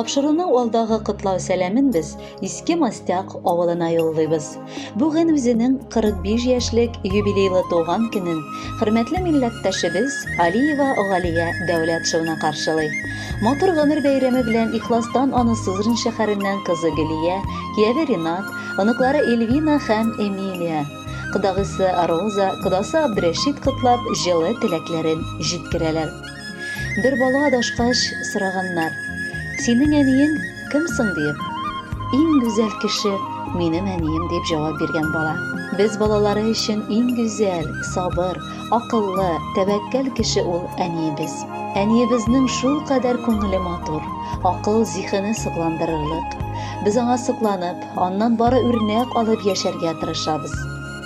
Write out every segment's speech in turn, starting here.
Тапшыруның алдагы котлау сәламен без Иске Мостяк авылына юллыйбыз. Бүген үзенең 45 яшьлек юбилейлы туган көнен хөрмәтле милләттәшебез Алиева Галия Дәүләтшевна каршылый. Матур гомер бәйрәме белән ихластан аны Сызрань шәһәреннән кызы Гөлия, кияве Ринат, оныклары Эльвина һәм Эмилия, кодагыйсы Роза, кодасы Абдрәшит котлап, җылы теләкләрен җиткерәләр. Бер бала адашкач, сораганнар, Синең әниең кем соң диеп. Иң гүзәл кеше минем әнием дип җавап биргән бала. Без балалары өчен иң гүзәл, сабыр, акыллы, тәвәккәл кеше ул әниебез. Әниебезнең шул кадәр күңеле матур, акыл, зиһене сокландырырлык. Без аңа сокланып, аннан бары үрнәк алып яшәргә тырышабыз.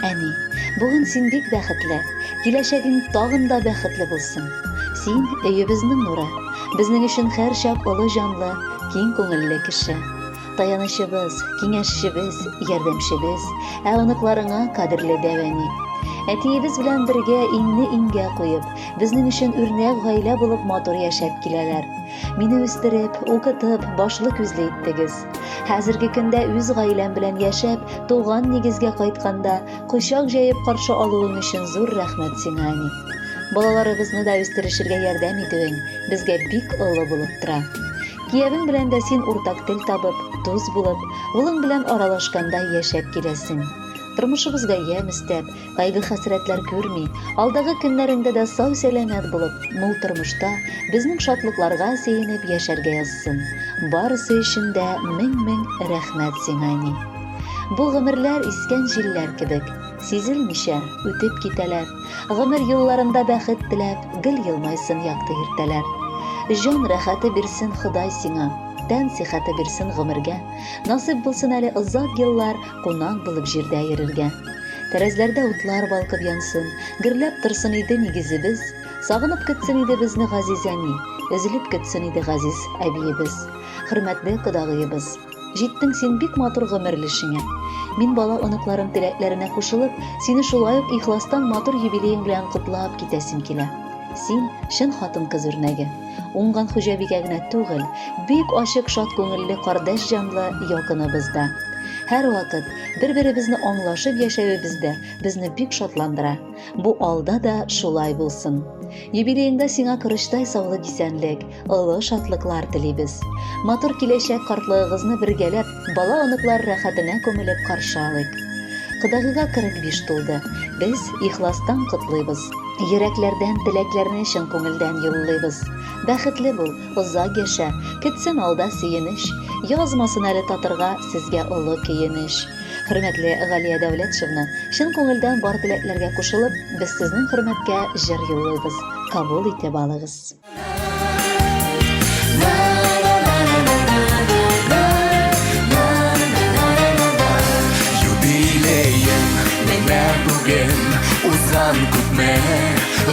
Әни, бүген син бик бәхетле, киләчәгең тагын да бәхетле булсын. Син, өебезнең нуры, безнең өчен һәрчак олы җанлы, киң күңелле кеше. Таянычыбыз, киңәшчебез, ярдәмчебез, ә оныкларыңа кадерле дәү әни. Әтиебез белән бергә иңне иңгә куеп, безнең өчен үрнәк гаилә булып матур яшәп киләләр. Мине үстереп, укытып, башлы-күзле иттегез. Хәзерге көндә үз гаиләм белән яшәп, туган нигезгә кайтканда, кочак җәеп каршы алуың өчен зур рәхмәт сиңа, әни. Балаларыбызны да үстерешергә ярдәм итүең безгә бик олы булып тора. Киявең белән дә син уртак тел табып, дус булып, улың белән аралашкандай яшәп киләсең. Тормышыбызга ямь өстәп, Кайгы-хәсрәтләр күрми, алдагы көннәреңдә дә сау-сәламәт булып, мул тормышта, безнең шатлыкларга сөенеп яшәргә язсын. Барысы өчен дә мең-мең рәхмәт сиңа, әни. Бу гомерләр искән җилләр кебек, сизелмичә үтеп китәләр. Гомер юлларында бәхет теләп, гел елмайсын якты иртәләр. Җан рәхәте бирсен Ходай сиңа, тән сихәте бирсен гомергә. Насыйп булсын әле озак еллар кунак булып җирдә йөрергә. Тәрәзләрдә утлар балкып янсын, Гөрләп торсын иде нигезебез. Сагынып көтсен иде безне газиз әни, Өзелеп көтсен иде газиз әбиебез. Хөрмәтле кодагыебыз! Җиттең син бик матур гомер өлешеңә. Мин бала-оныкларым теләкләренә кушылып, сине шулай ук ихластан матур юбилеең белән котлап китәсем килә. Син, чын хатын-кыз үрнәге. Уңган хуҗабикә генә түгел, бик ачык шат күңелле кардәш җанлы якыныбыз да. Һәрвакыт бер-беребезне аңлашып яшәвебез дә безне бик шатландыра. Бу алда да шулай булсын. Юбилееңда сиңа корычтай саулык-исәнлек, олы шатлыклар телибез. Матур киләчәк картлыгыгызны бергәләп, бала-оныклар рәхәтенә күмелеп каршы алыйк. Кодагыйга 45 тулды. Без ихластан котлыйбыз. Йөрәкләрдән теләкләрне чын күңелдән юллыйбыз. Бәхетле бул, озак яшә, көтсен алда сөенеч, язмасын әле татырга сезгә олы көенеч. Хөрмәтле Галия Дәүләтшевна, чын күңелдән бар теләкләргә кушылып, без сезнең хөрмәткә җыр юллыйбыз. Кабул итеп алыгыз. Юбилеем менә бүген узган күпме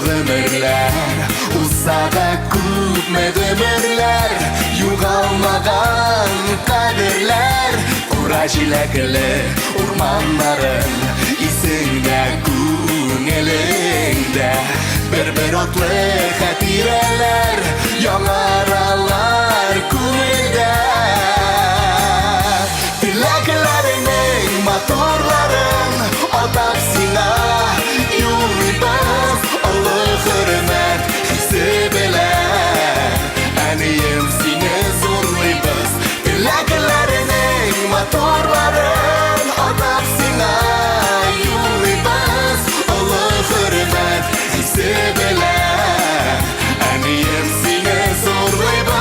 гомерләр узса да күпме гомерләр югалмаган кадерләр кура җиләкле урманнарың исеңдә күңелеңдә бер-бер атлы хатирәләр яңаралар күңелдә теләкләреңнең матурларын атап сиңа юллыйбыз олы хөрмәт хисе белән әнием сине зурлыйбыз теләкләреңнең матурларын атап сиңа юллыйбыз олы хөрмәт хисе белән әнием сине зурлыйбыз.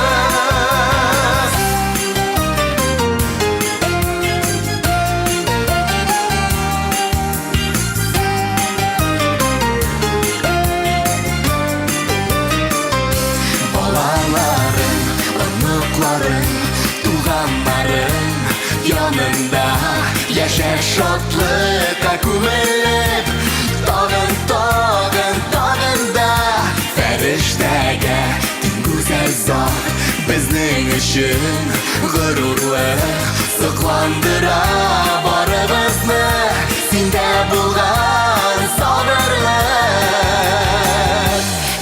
Балаларың, оныкларың, туганнарың янында яшә шатлыкка күмелеп, тагын, тагын, тагын да фәрештәгә тиң гүзәл зат безнең өчен горурлык сокландыра барыбызны синдә булган сабырлык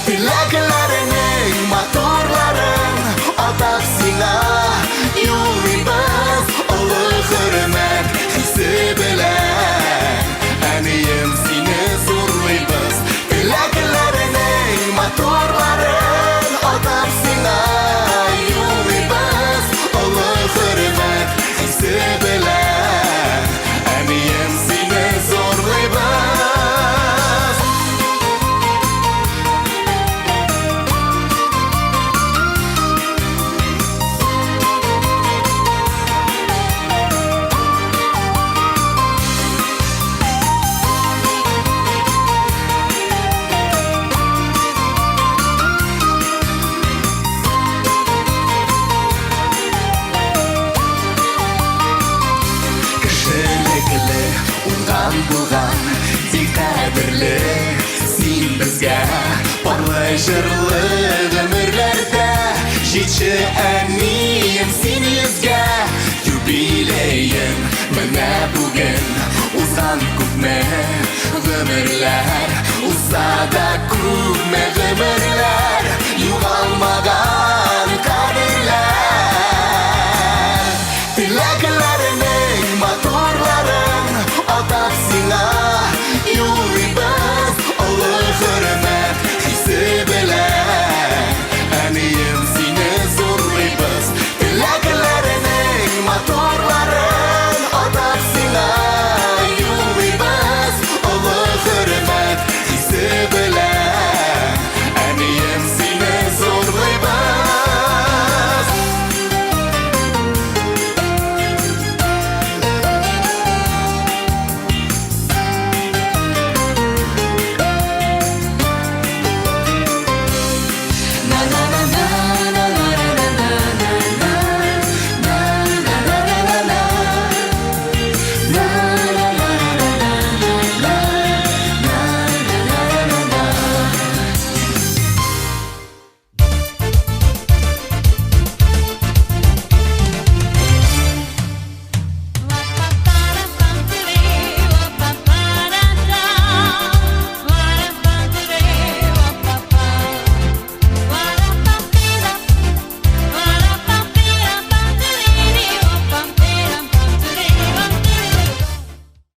теләкләреңнең матурларын атап сиңа. Кадерле син безгә, парлы җырлы гомерләрдә. Җитче, әнием, син йөзгә. Юбилеең менә бүген. Узган күпме гомерләр, узса да күпме.